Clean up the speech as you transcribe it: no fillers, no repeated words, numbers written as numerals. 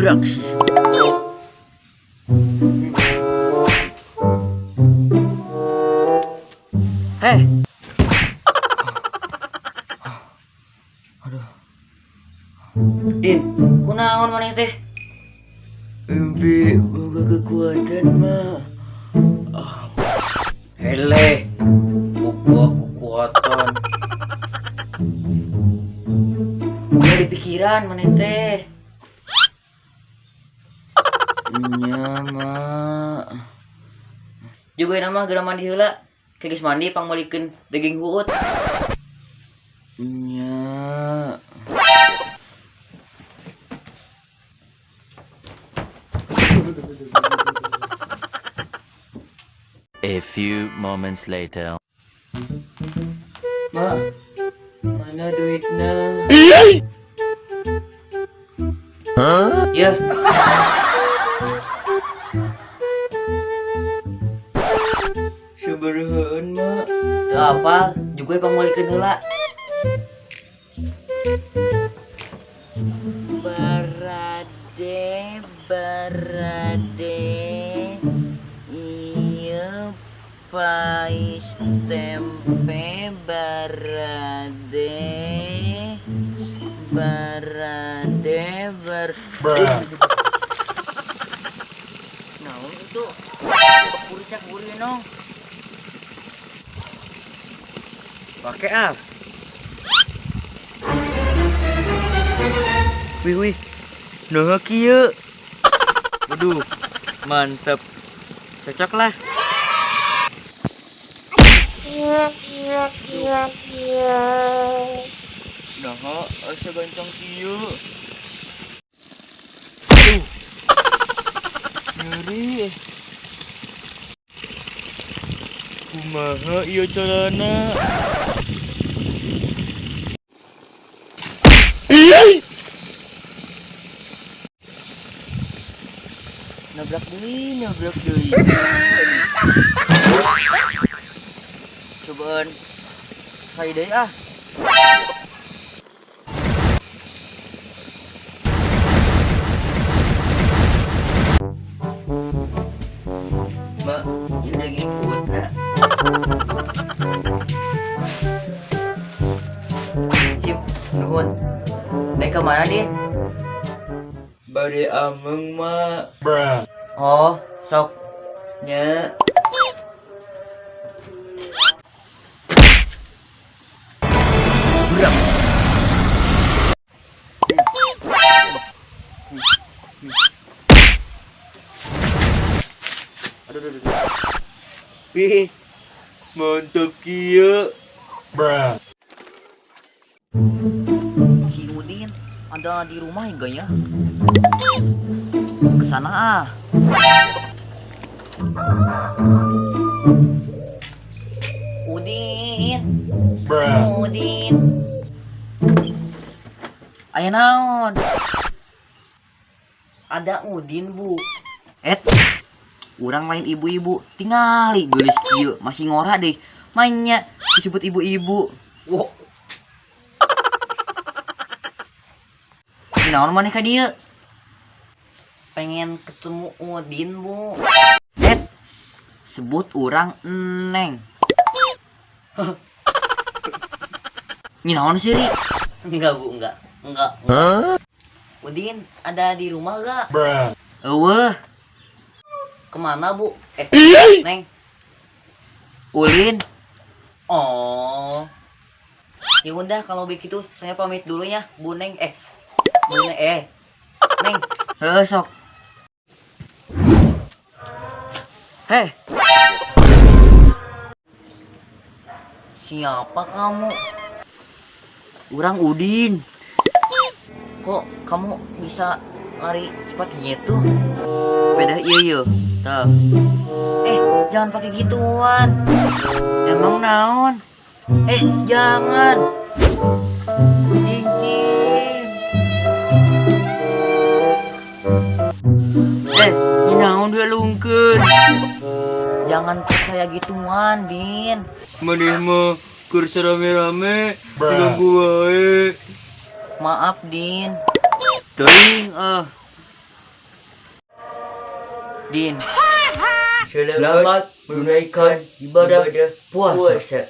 Berak. Heh. Aduh. Din, kunaon maneh teh? Mimpi boga kekuatan mah. Hele, boga kekuatan. Udah di pikiran maneh teh. Nya mah. Juga nama geura mandi heula. Geus mandi pangmeulikeun daging huut. Nya. A few moments later. Ma, mana duitnya? Huh? Ya. Sabarahaan, Ma. Teu apal, juga pangmeulikeun heula. Barade, barade. Iya, pais tempe barade. Barade bar. Naon itu? Kuricak gurinong. Pakai ah. Wih wih. Nah kieu. Waduh, mantep. Cocok lah. Nah, asa gancang kieu. Aduh. Nyeri. Kumaha ieu carana? Nabrak deui, nabrak deui. Cobaan kali deui ah. Mbak, ini lagi putra. Sip, nuhun. Naik ke mana, Din? Bade ameng, Mak. Bruh. Oh, sok. Nya. Berak. Aduh, aduh, aduh. Wih, mantap kieu. Bruh. Si Udin ada di rumah enggak ya? Kesana ah. Udin. Bruh. Udin. Aya naon? Ada Udin, Bu. Et. Urang lain ibu-ibu, tingali geulis kieu, masih ngora deh. Mainnya disebut ibu-ibu. Wow. Naon maneh ka dieu? Pengen ketemu Udin, Bu. Et. Sebut urang Neng. Ini naon sih, Ri? Enggak, Bu, enggak. Enggak. Huh? Udin ada di rumah enggak? Bruh. Eueuh. Kemana, Bu? Neng. Ulin. Oh. Ya udah kalau begitu saya pamit dulu ya, Bu Neng. Bu Neng, Neng. Heuh, sok. Heh. Siapa kamu? Urang Udin. Kok kamu bisa lari cepat gitu? Beda iya iya. Tuh. Jangan pakai gituan. Emang naon? Jangan. Cincin. Ini naon dia lungkeun. Jangan percaya gituan, Din. Maneh mah keur rame-rame Bruh. ganggu wae. Maaf, Din. Teuing ah. Din. Selamat menunaikan ibadah puasa.